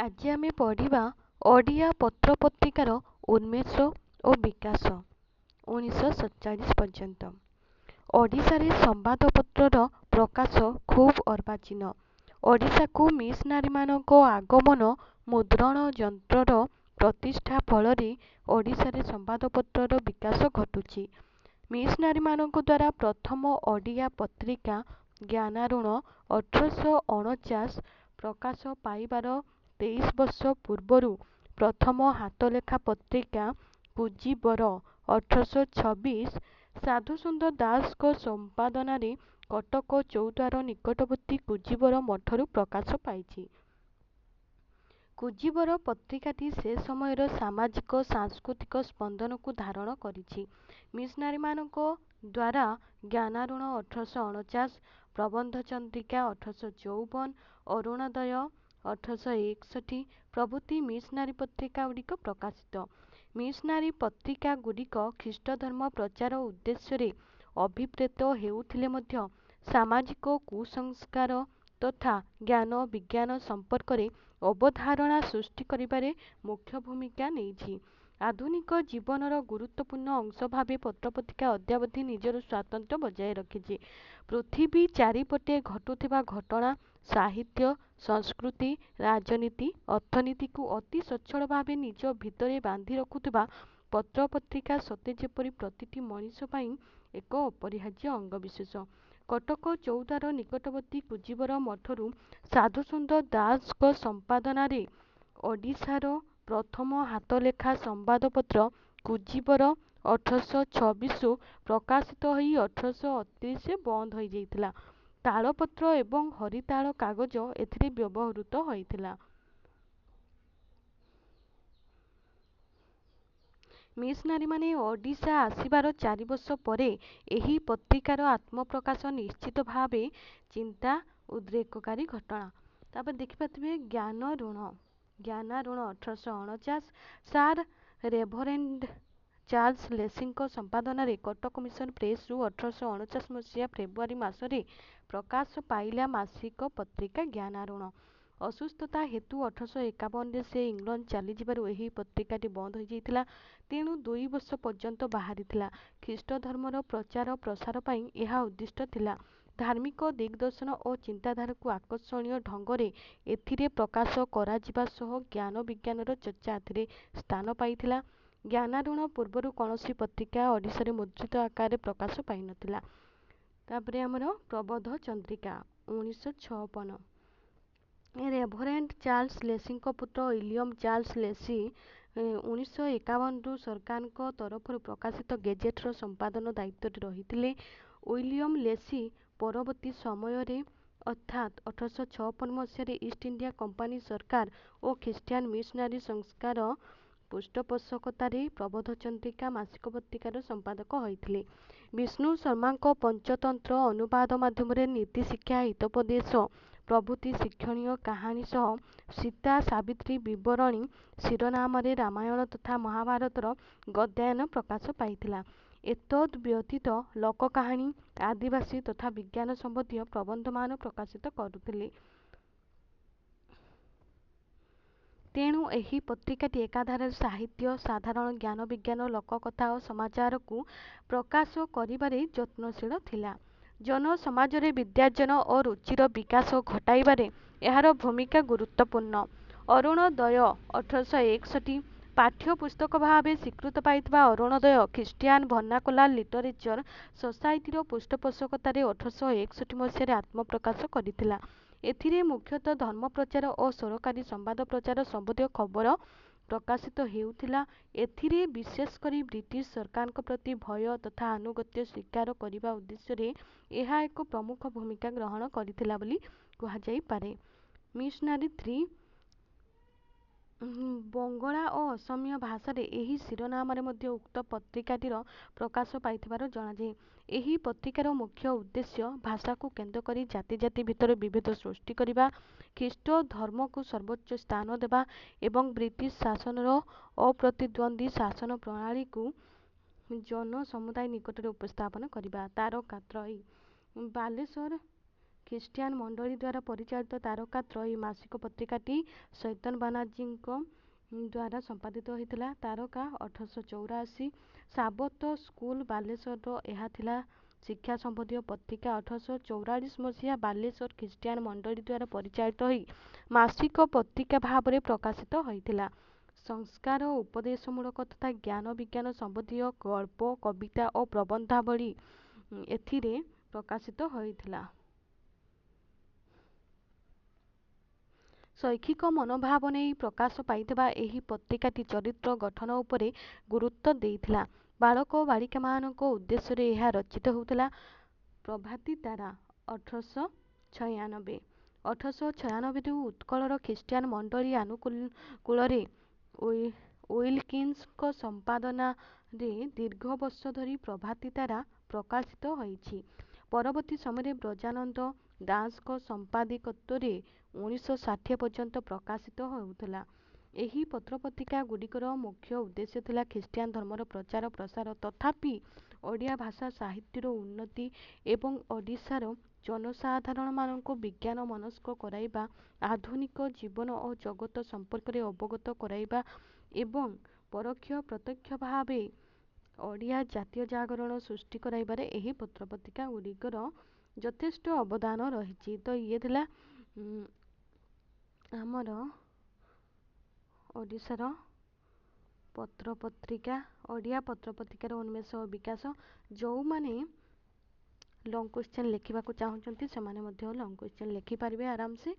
ଆଜି ଆମେ ପଢ଼ିବା ଓଡ଼ିଆ ପତ୍ରପତ୍ରିକାର ଉନ୍ମେଷ ଓ ବିକାଶ 1947 ପର୍ଯ୍ୟନ୍ତ। ଓଡ଼ିଶାରେ ସମ୍ବାଦପତ୍ରର ପ୍ରକାଶ ଖୁବ୍ ଅର୍ବାଚୀନ। ଓଡ଼ିଶାକୁ ମିଶନାରୀମାନଙ୍କ ଆଗମନ, ମୁଦ୍ରଣ ଯନ୍ତ୍ରର ପ୍ରତିଷ୍ଠା ଫଳରେ ଓଡ଼ିଶାରେ ସମ୍ବାଦପତ୍ରର ବିକାଶ ଘଟୁଛି। ମିଶନାରୀମାନଙ୍କ ଦ୍ୱାରା ପ୍ରଥମ ଓଡ଼ିଆ ପତ୍ରିକା ଜ୍ଞାନାରୁଣ 1849 ପ୍ରକାଶ ପାଇବାର 23 ବର୍ଷ ପୂର୍ବରୁ ପ୍ରଥମ ହାତଲେଖା ପତ୍ରିକା କୁଜିବର 1826 ସାଧୁସୁନ୍ଦର ଦାସଙ୍କ ସମ୍ପାଦନାରେ କଟକ ଚୌଦ୍ୱାର ନିକଟବର୍ତ୍ତୀ କୁଜିବର ମଠରୁ ପ୍ରକାଶ ପାଇଛି। କୁଜିବର ପତ୍ରିକାଟି ସେ ସମୟର ସାମାଜିକ ସାଂସ୍କୃତିକ ସ୍ପନ୍ଦନକୁ ଧାରଣ କରିଛି। ମିଶନାରୀମାନଙ୍କ ଦ୍ୱାରା ଜ୍ଞାନାରୁଣ 1849, ପ୍ରବନ୍ଧ ଚନ୍ଦ୍ରିକା 1854, ଅରୁଣୋଦୟ 1861 ପ୍ରଭୃତି ମିଶନାରୀ ପତ୍ରିକାଗୁଡ଼ିକ ପ୍ରକାଶିତ। ମିଶନାରୀ ପତ୍ରିକାଗୁଡ଼ିକ ଖ୍ରୀଷ୍ଟଧର୍ମ ପ୍ରଚାର ଉଦ୍ଦେଶ୍ୟରେ ଅଭିପ୍ରେତ ହେଉଥିଲେ ମଧ୍ୟ ସାମାଜିକ କୁସଂସ୍କାର ତଥା ଜ୍ଞାନ ବିଜ୍ଞାନ ସମ୍ପର୍କରେ ଅବଧାରଣା ସୃଷ୍ଟି କରିବାରେ ମୁଖ୍ୟ ଭୂମିକା ନେଇଛି। ଆଧୁନିକ ଜୀବନର ଗୁରୁତ୍ୱପୂର୍ଣ୍ଣ ଅଂଶ ଭାବେ ପତ୍ରପତ୍ରିକା ଅଦ୍ୟାବଧି ନିଜର ସ୍ୱାତନ୍ତ୍ର୍ୟ ବଜାୟ ରଖିଛି। ପୃଥିବୀ ଚାରିପଟେ ଘଟୁଥିବା ଘଟଣା, ସାହିତ୍ୟ, ସଂସ୍କୃତି, ରାଜନୀତି, ଅର୍ଥନୀତିକୁ ଅତି ସ୍ୱଚ୍ଛଳ ଭାବେ ନିଜ ଭିତରେ ବାନ୍ଧି ରଖୁଥିବା ପତ୍ରପତ୍ରିକା ସତେ ଯେପରି ପ୍ରତିଟି ମଣିଷ ପାଇଁ ଏକ ଅପରିହାର୍ଯ୍ୟ ଅଙ୍ଗବିଶେଷ। କଟକ ଚୌଦ୍ୱାର ନିକଟବର୍ତ୍ତୀ କୁଜିବର ମଠରୁ ସାଧୁସୁନ୍ଦର ଦାସଙ୍କ ସମ୍ପାଦନାରେ ଓଡ଼ିଶାର ପ୍ରଥମ ହାତଲେଖା ସମ୍ବାଦପତ୍ର କୁଜିବର 1826 ପ୍ରକାଶିତ ହୋଇ 1838ରେ ବନ୍ଦ ହୋଇଯାଇଥିଲା। ତାଳପତ୍ର ଏବଂ ହରିତାଳ କାଗଜ ଏଥିରେ ବ୍ୟବହୃତ ହୋଇଥିଲା। ମିଶନାରୀମାନେ ଓଡ଼ିଶା ଆସିବାର 4 ବର୍ଷ ପରେ ଏହି ପତ୍ରିକାର ଆତ୍ମପ୍ରକାଶ ନିଶ୍ଚିତ ଭାବେ ଚିନ୍ତା ଉଦ୍ରେକକାରୀ ଘଟଣା। ତାପରେ ଦେଖିପାରୁଥିବେ ଜ୍ଞାନାରୁଣ 1849 ସାର୍ ରେଭରେଣ୍ଡ ଚାର୍ଲସ ଲେସିଙ୍କ ସମ୍ପାଦନାରେ କଟକ ମିଶନ ପ୍ରେସରୁ 1849 ମସିହା ଫେବୃଆରୀ ମାସରେ ପ୍ରକାଶ ପାଇଲା ମାସିକ ପତ୍ରିକା ଜ୍ଞାନାରୁଣ। ଅସୁସ୍ଥତା ହେତୁ 1851ରେ ସେ ଇଂଲଣ୍ଡ ଚାଲିଯିବାରୁ ଏହି ପତ୍ରିକାଟି ବନ୍ଦ ହୋଇଯାଇଥିଲା। ତେଣୁ 2 ବର୍ଷ ପର୍ଯ୍ୟନ୍ତ ବାହାରିଥିଲା। ଖ୍ରୀଷ୍ଟଧର୍ମର ପ୍ରଚାର ପ୍ରସାର ପାଇଁ ଏହା ଉଦ୍ଦିଷ୍ଟ ଥିଲା। ଧାର୍ମିକ ଦିଗ୍ଦର୍ଶନ ଓ ଚିନ୍ତାଧାରାକୁ ଆକର୍ଷଣୀୟ ଢଙ୍ଗରେ ଏଥିରେ ପ୍ରକାଶ କରାଯିବା ସହ ଜ୍ଞାନ ବିଜ୍ଞାନର ଚର୍ଚ୍ଚା ଏଥିରେ ସ୍ଥାନ ପାଇଥିଲା। ଜ୍ଞାନାରୁଣ ପୂର୍ବରୁ କୌଣସି ପତ୍ରିକା ଓଡ଼ିଶାରେ ମୁଦ୍ରିତ ଆକାରରେ ପ୍ରକାଶ ପାଇନଥିଲା। ତାପରେ ଆମର ପ୍ରବୋଧ ଚନ୍ଦ୍ରିକା 1956 ରେଭରେଣ୍ଡ ଚାର୍ଲସ ଲେସିଙ୍କ ପୁତ୍ର ୱିଲିୟମ ଚାର୍ଲସ ଲେସି 1951ରୁ ସରକାରଙ୍କ ତରଫରୁ ପ୍ରକାଶିତ ଗେଜେଟର ସମ୍ପାଦନ ଦାୟିତ୍ୱରେ ରହିଥିଲେ। ୱିଲିୟମ ଲେସି ପରବର୍ତ୍ତୀ ସମୟରେ ଅର୍ଥାତ୍ 1856 ମସିହାରେ ଇଷ୍ଟ ଇଣ୍ଡିଆ କମ୍ପାନୀ ସରକାର ଓ ଖ୍ରୀଷ୍ଟିଆନ ମିଶନାରୀ ସଂସ୍କାର ପୃଷ୍ଠପୋଷକତାରେ ପ୍ରବୋଧ ଚନ୍ଦ୍ରିକା ମାସିକ ପତ୍ରିକାର ସମ୍ପାଦକ ହୋଇଥିଲେ। ବିଷ୍ଣୁ ଶର୍ମାଙ୍କ ପଞ୍ଚତନ୍ତ୍ର ଅନୁବାଦ ମାଧ୍ୟମରେ ନୀତିଶିକ୍ଷା, ହିତୋପଦେଶ ପ୍ରଭୃତି ଶିକ୍ଷଣୀୟ କାହାଣୀ ସହ ସୀତା ସାବିତ୍ରୀ ବିବରଣୀ ଶିରୋନାମରେ ରାମାୟଣ ତଥା ମହାଭାରତର ଗଦ୍ୟାୟନ ପ୍ରକାଶ ପାଇଥିଲା। ଏତଦ୍ ବ୍ୟତୀତ ଲୋକକାହାଣୀ, ଆଦିବାସୀ ତଥା ବିଜ୍ଞାନ ସମ୍ବନ୍ଧୀୟ ପ୍ରବନ୍ଧମାନ ପ୍ରକାଶିତ କରୁଥିଲେ। ତେଣୁ ଏହି ପତ୍ରିକାଟି ଏକାଧାରରେ ସାହିତ୍ୟ, ସାଧାରଣ ଜ୍ଞାନ ବିଜ୍ଞାନ, ଲୋକକଥା ଓ ସମାଚାରକୁ ପ୍ରକାଶ କରିବାରେ ଯତ୍ନଶୀଳ ଥିଲା। ଜନସମାଜରେ ବିଦ୍ୟାର୍ଜନ ଓ ରୁଚିର ବିକାଶ ଘଟାଇବାରେ ଏହାର ଭୂମିକା ଗୁରୁତ୍ୱପୂର୍ଣ୍ଣ। ଅରୁଣୋଦୟ 1861 ପାଠ୍ୟପୁସ୍ତକ ଭାବେ ସ୍ୱୀକୃତ ପାଇଥିବା ଅରୁଣୋଦୟ ଖ୍ରୀଷ୍ଟିଆନ ଭର୍ଣ୍ଣାକୁଲାର ଲିଟରେଚର ସୋସାଇଟିର ପୃଷ୍ଠପୋଷକତାରେ 1861 ମସିହାରେ ଆତ୍ମପ୍ରକାଶ କରିଥିଲା। ଏଥିରେ ମୁଖ୍ୟତଃ ଧର୍ମ ପ୍ରଚାର ଓ ସରକାରୀ ସମ୍ବାଦ ପ୍ରଚାର ସମ୍ବନ୍ଧୀୟ ଖବର ପ୍ରକାଶିତ ହେଉଥିଲା। ଏଥିରେ ବିଶେଷ କରି ବ୍ରିଟିଶ ସରକାରଙ୍କ ପ୍ରତି ଭୟ ତଥା ଆନୁଗତ୍ୟ ସ୍ୱୀକାର କରିବା ଉଦ୍ଦେଶ୍ୟରେ ଏହା ଏକ ପ୍ରମୁଖ ଭୂମିକା ଗ୍ରହଣ କରିଥିଲା ବୋଲି କୁହାଯାଇପାରେ। ମିଶନାରୀ ଥ୍ରୀ ବଙ୍ଗଳା ଓ ଅସମୀୟ ଭାଷାରେ ଏହି ଶିରୋନାମାରେ ମଧ୍ୟ ଉକ୍ତ ପତ୍ରିକାଟିର ପ୍ରକାଶ ପାଇଥିବାର ଜଣାଯାଏ। ଏହି ପତ୍ରିକାର ମୁଖ୍ୟ ଉଦ୍ଦେଶ୍ୟ ଭାଷାକୁ କେନ୍ଦ୍ର କରି ଜାତି ଜାତି ଭିତରେ ବିଭେଦ ସୃଷ୍ଟି କରିବା, ଖ୍ରୀଷ୍ଟ ଧର୍ମକୁ ସର୍ବୋଚ୍ଚ ସ୍ଥାନ ଦେବା ଏବଂ ବ୍ରିଟିଶ ଶାସନର ଅପ୍ରତିଦ୍ୱନ୍ଦ୍ୱୀ ଶାସନ ପ୍ରଣାଳୀକୁ ଜନସମୁଦାୟ ନିକଟରେ ଉପସ୍ଥାପନ କରିବା। ତାରକାତ୍ରୟୀ ବାଲେଶ୍ୱର ଖ୍ରୀଷ୍ଟିଆନ ମଣ୍ଡଳୀ ଦ୍ୱାରା ପରିଚାଳିତ ତାରକା ତ୍ରୟୀ ମାସିକ ପତ୍ରିକାଟି ସୈତନ ବାନାର୍ଜୀଙ୍କ ଦ୍ୱାରା ସମ୍ପାଦିତ ହୋଇଥିଲା, ତାରକା 1884। ସାବତ ସ୍କୁଲ ବାଲେଶ୍ୱରର ଏହା ଥିଲା ଶିକ୍ଷା ସମ୍ବନ୍ଧୀୟ ପତ୍ରିକା। 1844 ମସିହା ବାଲେଶ୍ୱର ଖ୍ରୀଷ୍ଟିଆନ ମଣ୍ଡଳୀ ଦ୍ୱାରା ପରିଚାଳିତ ହୋଇ ମାସିକ ପତ୍ରିକା ଭାବରେ ପ୍ରକାଶିତ ହୋଇଥିଲା। ସଂସ୍କାର ଉପଦେଶମୂଳକ ତଥା ଜ୍ଞାନ ବିଜ୍ଞାନ ସମ୍ବନ୍ଧୀୟ ଗଳ୍ପ, କବିତା ଓ ପ୍ରବନ୍ଧାବଳୀ ଏଥିରେ ପ୍ରକାଶିତ ହୋଇଥିଲା। ଶୈକ୍ଷିକ ମନୋଭାବ ନେଇ ପ୍ରକାଶ ପାଇଥିବା ଏହି ପତ୍ରିକାଟି ଚରିତ୍ର ଗଠନ ଉପରେ ଗୁରୁତ୍ୱ ଦେଇଥିଲା। ବାଳକ ଓ ବାଳିକାମାନଙ୍କ ଉଦ୍ଦେଶ୍ୟରେ ଏହା ରଚିତ ହେଉଥିଲା। ପ୍ରଭାତୀ ତାରା 1896। 1896ରୁ ଉତ୍କଳର ଖ୍ରୀଷ୍ଟିଆନ ମଣ୍ଡଳୀ ଆନୁକୂଳରେ ୱିଲକିନ୍ସଙ୍କ ସମ୍ପାଦନାରେ ଦୀର୍ଘ ବର୍ଷ ଧରି ପ୍ରଭାତୀ ତାରା ପ୍ରକାଶିତ ହୋଇଛି। ପରବର୍ତ୍ତୀ ସମୟରେ ବ୍ରଜାନନ୍ଦ ଦାସଙ୍କ ସମ୍ପାଦକତ୍ୱରେ 1960 ପର୍ଯ୍ୟନ୍ତ ପ୍ରକାଶିତ ହେଉଥିଲା। ଏହି ପତ୍ରପତ୍ରିକା ଗୁଡ଼ିକର ମୁଖ୍ୟ ଉଦ୍ଦେଶ୍ୟ ଥିଲା ଖ୍ରୀଷ୍ଟିଆନ ଧର୍ମର ପ୍ରଚାର ପ୍ରସାର, ତଥାପି ଓଡ଼ିଆ ଭାଷା ସାହିତ୍ୟର ଉନ୍ନତି ଏବଂ ଓଡ଼ିଶାର ଜନସାଧାରଣମାନଙ୍କୁ ବିଜ୍ଞାନ ମନସ୍କ କରାଇବା, ଆଧୁନିକ ଜୀବନ ଓ ଜଗତ ସମ୍ପର୍କରେ ଅବଗତ କରାଇବା ଏବଂ ପରୋକ୍ଷ ପ୍ରତ୍ୟକ୍ଷ ଭାବେ ଓଡ଼ିଆ ଜାତୀୟ ଜାଗରଣ ସୃଷ୍ଟି କରାଇବାରେ ଏହି ପତ୍ରପତ୍ରିକା ଗୁଡ଼ିକର ଯଥେଷ୍ଟ ଅବଦାନ ରହିଛି। ତ ଇଏ ଥିଲା ଆମର ଓଡ଼ିଶାର ପତ୍ରପତ୍ରିକା, ଓଡ଼ିଆ ପତ୍ରପତ୍ରିକାର ଉନ୍ମେଷ ଓ ବିକାଶ। ଯେଉଁମାନେ ଲଙ୍ଗ କ୍ୱେଶ୍ଚନ୍ ଲେଖିବାକୁ ଚାହୁଁଛନ୍ତି, ସେମାନେ ମଧ୍ୟ ଲଙ୍ଗ କ୍ୱେଶ୍ଚନ୍ ଲେଖିପାରିବେ ଆରାମସେ।